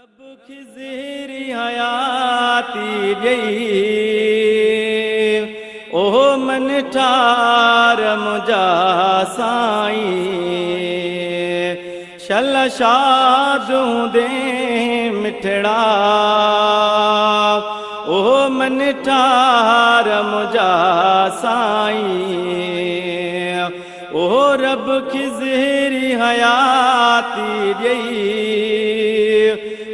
रब खिज़री हयाती ॾेई, ओ मन ठार मुंहिंजा साईं, शल शाद हूंदे मिठड़ा, ओ मन ठार मुंहिंजा साईं, ओ रब खिज़री हयाती ॾेई,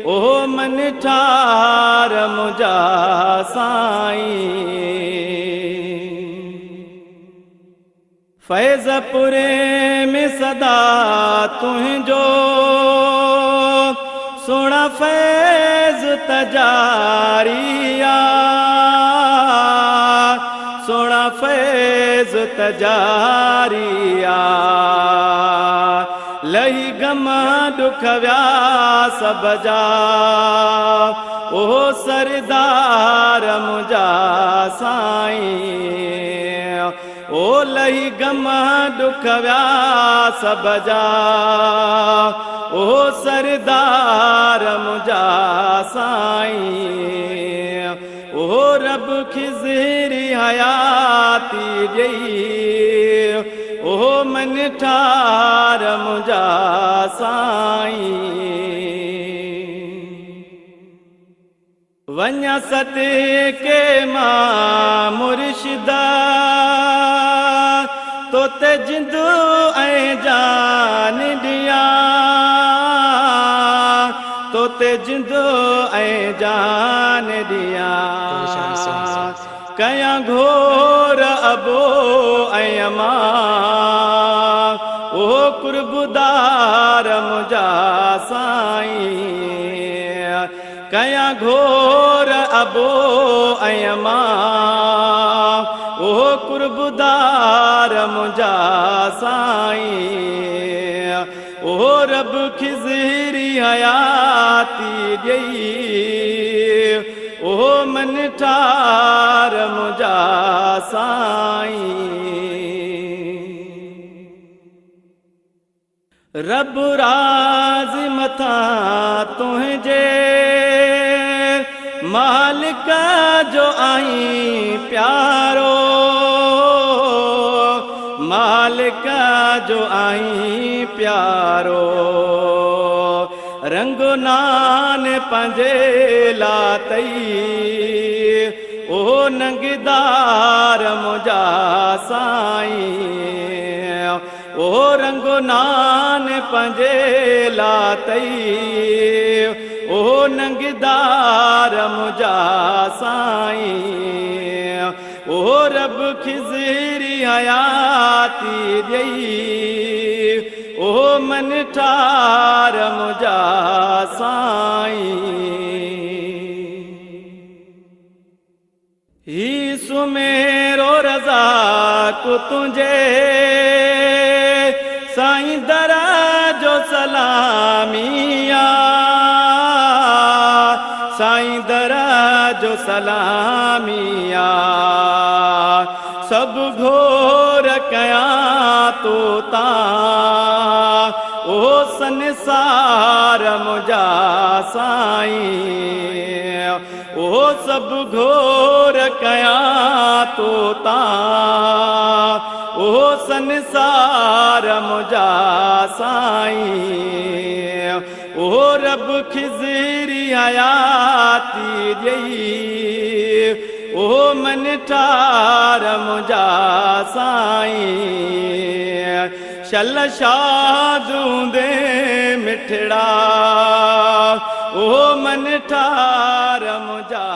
ओ मन ठार मुंहिंजा साईं। फैज़पुरे में सदा तुंहिंजो सुहिणा फैज़ तजारिया, सुहिणा फैज़ तजारिया, लही गम दुख विया सभ जा, ओ सरदार मुंहिंजा साईं, ओ लही गम दुख विया सभ जा, ओ सरदार मुंहिंजा साईं, ओ रब खिज़री हयाती ॾेई, ओ मन ठार मुंहिंजा साईं। वञा सदके मां मुर्शिदा, तोते जिंदू ऐं जान ॾियां, तोते जिंदू ऐं जान ॾियां, कयां घोर अबो ऐं अमां, ओ कुर्बदार मुंहिंजा साईं, कयां घोर अबो ऐं अमां, ओ कुर्बदार मुंहिंजा साईं, ओ रब खिज़री हयाती ॾेई, ओ मन ठार मुंहिंजा साईं। रब राज़ मथां तुंहिंजे मालिक जो आहीं प्यारो, मालिक जो आहीं प्यारो, रंग नान पंहिंजे लातई, ओ नंगदार मुंहिंजा साईं, ओ रंग नान पंहिंजे लातई, ओ नंगदार मुंहिंजा साईं, ओ रब खिज़री हयाती ॾेई, ओ मन ठार मुंहिंजा साईं। ही सुमेरो रज़ाक तुंहिंजे साईं दर जो सलामिया, साईं दर जो सलामिया, सभु घोर कयां तो तां, ओ संसार मुंहिंजा साईं, ओ सभु घोर कयां तो तां, ओ संसार मुंहिंजा साईं, ओ रब खिज़री हयाती ॾेई, ओ मन ठार मुंहिंजा साईं, शल शाद हूंदे मिठड़ा, ओ मन ठार मुंहिंजा।